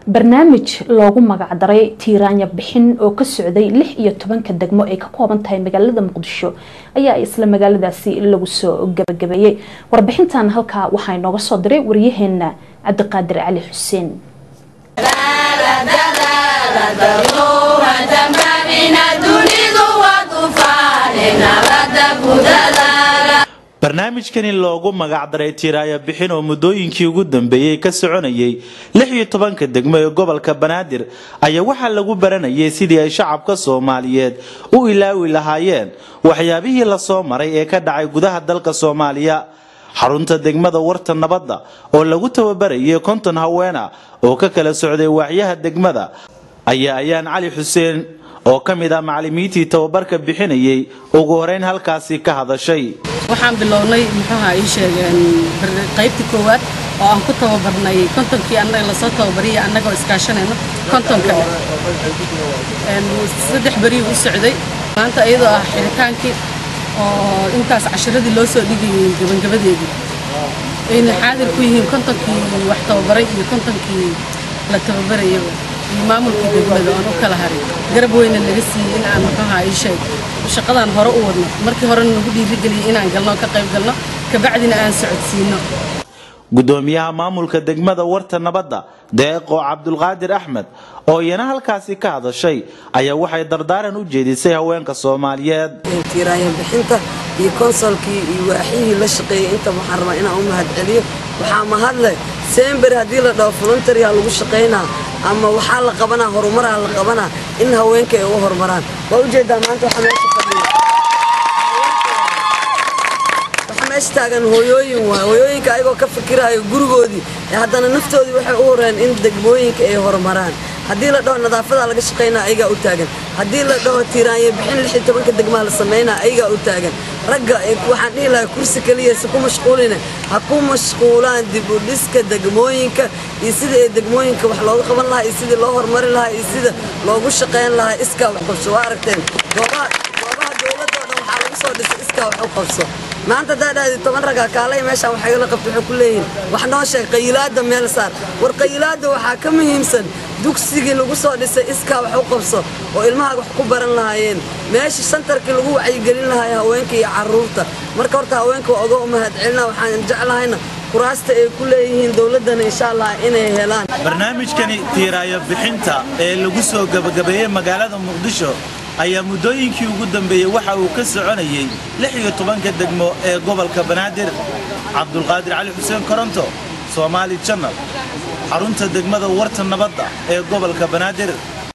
Barnaamij loogu magacdaray tiiraanya bixin oo ka socday 16-ka degmo ay ka kooban tahay magaalada Muqdisho ayaa isla magaaladaasi lagu soo gabagabeeyey. Warbixintan halkaa waxaa inooga soo diray wariyaheena Cabdiqaadir Cali Xuseen. Barnaamijkani loogu magacdaray tiiraaya bixin oo muddooyinkii ugu dambeeyey ka soconayay 16-ka degmo ee gobolka Banaadir ayaa waxaa lagu baranayay sidii ay shacabka Soomaaliyeed u ilaawi lahaayeen waxyaabihii lasoo maray ee ka dhacay gudaha dalka Soomaaliya. Xarunta degmada Warta Nabadda oo lagu tababarayay 50 haweena oo ka kala socday waaxyaha degmada ayaa Ayaan Cali Xuseen oo ka mid ah macallimiintii tababarka bixinayay ugu horeyn halkaasi ka hadashay. Waxaan bilownay, muxuuha ii sheegeen, qaybtii koowaad oo aan ku tababarnay 50-kii annaga lasoo tababariyay, annagoo iskaashanayno 50 kale. 3 beri u socday. Maanta iyadoo ah xiritaankii oo intaas cashiradii loo soo dhigayay gabangabadeedii, ayna xaadir ku yihiin 50-kii wax tababaray iyo 50-kii la tababarayaba iyo maamulkii degmada oon u kala haray, garab weyna naga siiyey in aan, muxuuha ii sheeg, shaqadan hore u wadno. Markii horena nagu dhiirigeliyey inaan galno, ka qayb galno, kabacdina aan socodsiino. Gudoomiyaha maamulka degmada Warta Nabadda, Deeqo Cabdulqaadir Axmed, oo iyana halkaasi ka hadashay ayaa waxay dardaaran u jeedisay haweenka Soomaaliyeed. Tiiraanya bixinta iyo konsolkii iyo waaxyihii la shaqeeyey inta waxaan rabaa inaan u mahad celiyo. Waxaa mahadle sember haddii la dhaho voluntary-ha lagu shaqaynaa ama waxaa la qabanaa horumaraa la qabanaa in haweenka ay u horumaraan. Waa ujeedaa maanta waxaa meesha fadhiya, waxaa meesha taagan hooyooyin. Waay hooyooyinka ayagoo ka fikiraayo gurigoodii, haddana naftoodii waxay u horeen in degmooyinka ay horumaraan. Haddii la dhaho nadaafadaa laga shaqaynaa, ayagaa u taagan. Haddii la dhaho tiiraanya bixin 16-ka degmaa la samaynaa, ayagaa u taagan. Ragga waxaan dhihi lahaa kursi keliya si ku mashquulina, ha ku mashquulaan dib u dhiska degmooyinka iyo sidii ay degmooyinka wax looga qaban lahaa iyo sidii loo horumari lahaa iyo sida loogu shaqayn lahaa iskaa wax qabso. Waa aragteen goobaha dowladda oo dhan waxaa lagu soo dhisay iskaa wax u qabso. Maanta haddaa dhahdi 10 ragaa kaalay meeshaan wax igala qabto, waxay ku leeyihiin wax noo sheeg, qayilaadda meel saar. War qayilaadda waxaa ka muhiimsan dugsigii lagu soo dhisay iskaa wax u qabso oo ilmaha wax ku baran lahaayeen, meesha santarkii lagu wacyigelin lahaay haweenka iyo carruurta. Marka horta haweenka waa uga mahad celina. Waxaan jeclahayna kuraasta ay ku leeyihiin dowladdana insha Allah inay helaan. Barnaamijkani tiiraayo bixinta ee lagu soo gabagabeeyey magaalada Muqdisho ayaa muddooyinkii ugu dambeeyey waxa uu ka soconayay 16-ka degmo ee gobolka Banaadir. Cabdulqaadir Cali Xuseen Koronto, Soomaali Channel, xarunta degmada Warta Nabadda ee gobolka Banaadir.